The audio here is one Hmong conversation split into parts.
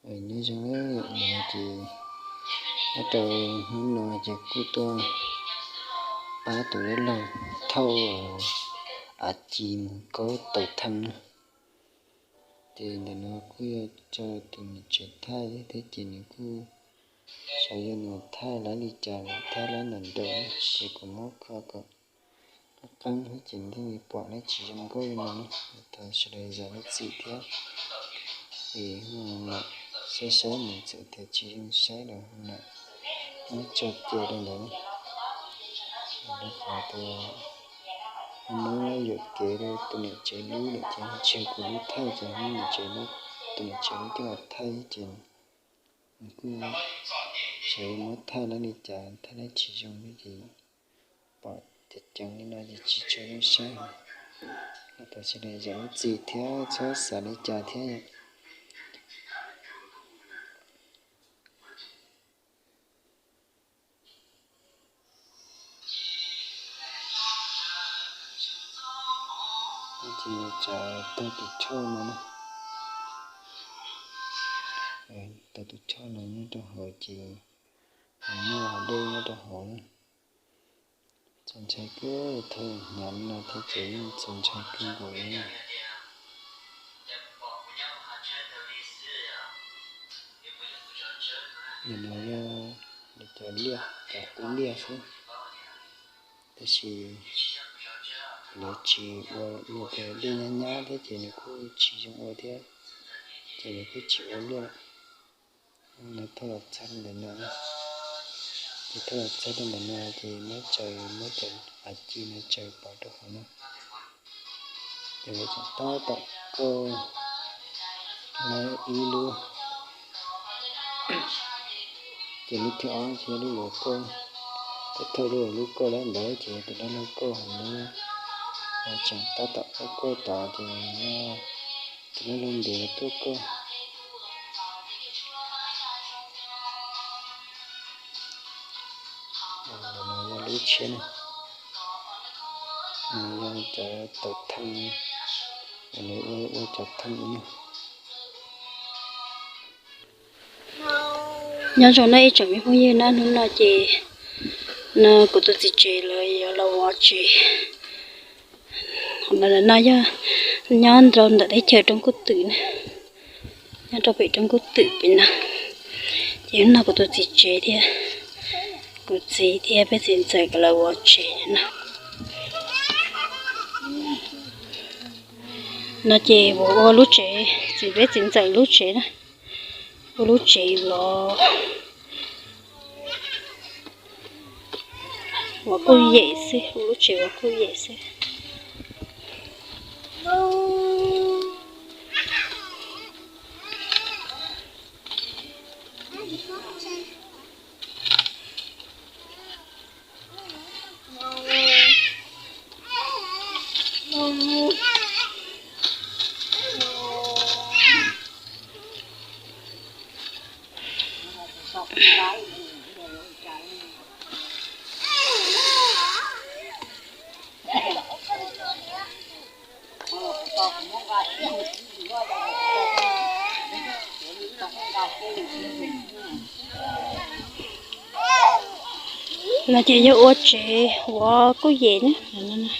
Nyob zoo, ces nyob rau hnub no ces kuj tuaj pab tus dab laug thauj av ci mus kaub taws theej na. Ces ntawm no kuj yog rau tus niam tsev thaij thiab ces nws kuj xav yog nws thaij lab li cas, thaij lab nram nraum ces kuv muab kho kom qeeb qeeb thiab ces thiaj li pom dab tsi zoo nkauj li no na. Thov sawv daws zam lub txim thiab, es hnub no saib saib nws txawm tias tsis zoo saib los hnub no muab tso cia rau ntawd na. Rau qhov tias muab yuam kev rau tus niam tsev lub lawm ces tsis yog kuv lub thaij ces muab niam tsev lub, tus niam tsev lub coj los thaij ces nws kuj xav muab thaij lab li cas thaij dab tsi zoo thiab ces pom ceev ceev li no ces tsis tshua zoo saib. Thov sawv daws zam lub txim thiab txhob xav li cas thiab. Ces tso tau tus choj no, tau tus choj no nyob rau hauv ces muaj dej nyob rau hauv. Txaus ntshai kawg, thaum hnyav no thiab ces yeej txaus ntshai kawg nkaus li. Nim no yog li cov liaj, cov qub liaj xwb, tab sis lawv tsis ua li cov liaj nyab nyab thiab ces nws kuj tsis zoo ua thiab, ces nws kuj tsis ua liaj. Nws thauj los txog ntawm no, ces thauj los txog rau ntawm no ces muab tsaws, muab cov av ci no tsaws pov rau hauv no. Ces lawv tseem tab tom kauj lawv ib lub, ces lub thib ob ces lub yuav kauj, thauj thauj lub, lub kauj lawm ntawd ces tus dab laug kauj hauv lub, tseem tab tom kauj kauj tod ces tus dab laug ntiav tuaj kauj. Yog lub tshiab na, yog cov tau theej, lawv ua cov theej no. Nyob zoo na ib tsoom me phooj ywg na, hnub no ces no kuv tus txiv tsev lawv yuav los ua tsev. Qhov no yog nyob rau ntawm teb chaws Roob Kub Twm na, nyob rau pem Roob Kub Twm pem no. Ces hnub no kuv tus txiv tsev thiab kuv txiv thiab peb txiv ntxawm kom lawv ua tsev no. No ces ua lub tsev, txiv, peb txiv ntxawm lub tsev na, ua lub tsev vov, vov kuj yem xwb, ua lub tsev vov kuj yem xwb. No ces yog ua tsev vov kuj yem na.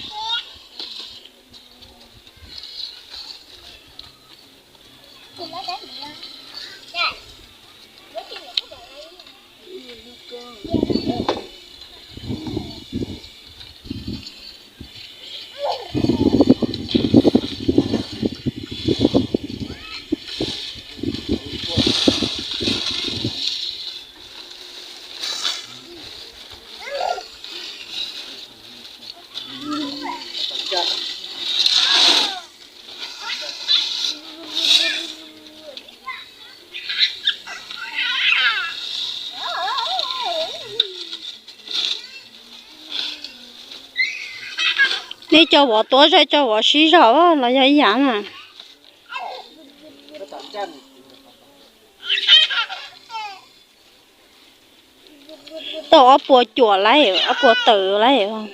Nej cov vov tuab zog, cov vov sib zog los yog ib yam na. Tau ob puas cuam lawm, ob puas tawm lawm.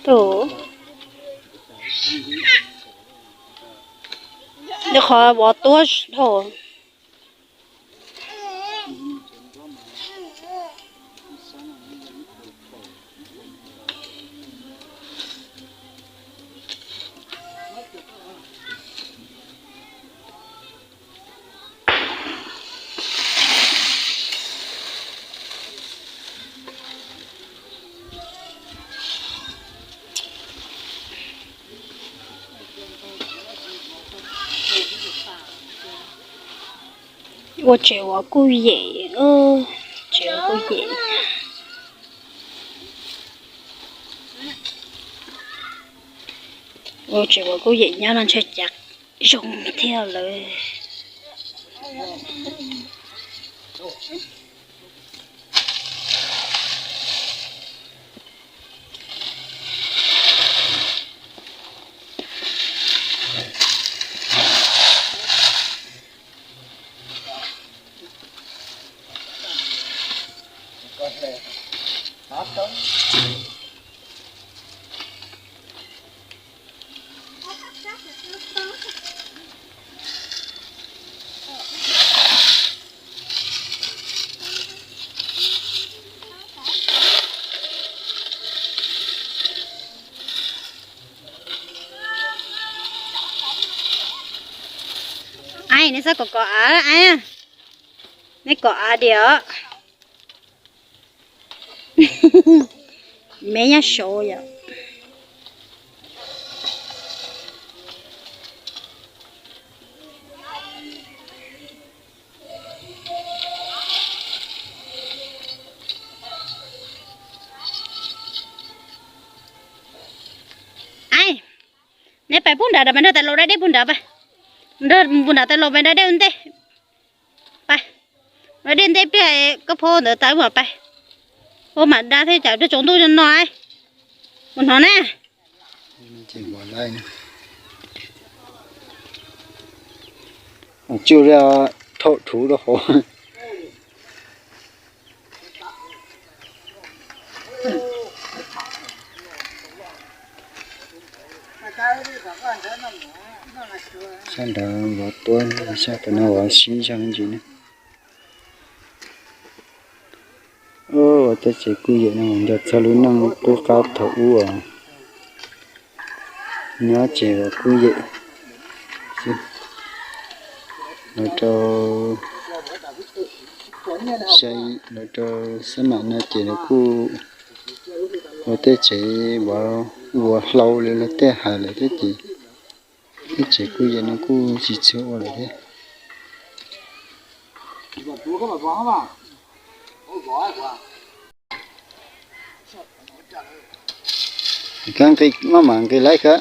Tus, qhov vov tuab dhau. Ua tsev vov kuj yem, tsev vov kuj yem. Ua tsev vov kuj yem nyob no ntshe cas zoo thiab lawm. Aib, neb txhob kov kov av, aib, neb kov av diam. Me nyab saud yom. Aib, neb pais pub nram, pais nrog tais laus da dej pub nrad, pais pub nrad tais laus pais da dej ua ntej. Pais da dej ntej pliag, koj phau ntawd tas mas pais. Phau mam da thiab, tsam peb tsaus ntuj no. Mus hnov na. Tsuj li thaum thuv rau hauv. Sab nrad vov tuab, sab tom no vov sib zog me ntsis na. Ua tej tsev kuj yem no nco txog lub neej qub qab thaum ub os. Nyob tsev vov kuj yem. Lawv rau, lawv rau xab mam no ces lawv kuj ua tej tsev vov ua hlau li lawv tej hais lawm thiab ces tej tsev kuj yem no kuj tsis txhua ua lawm thiab. Kab nqi maj mam nqis laib kab.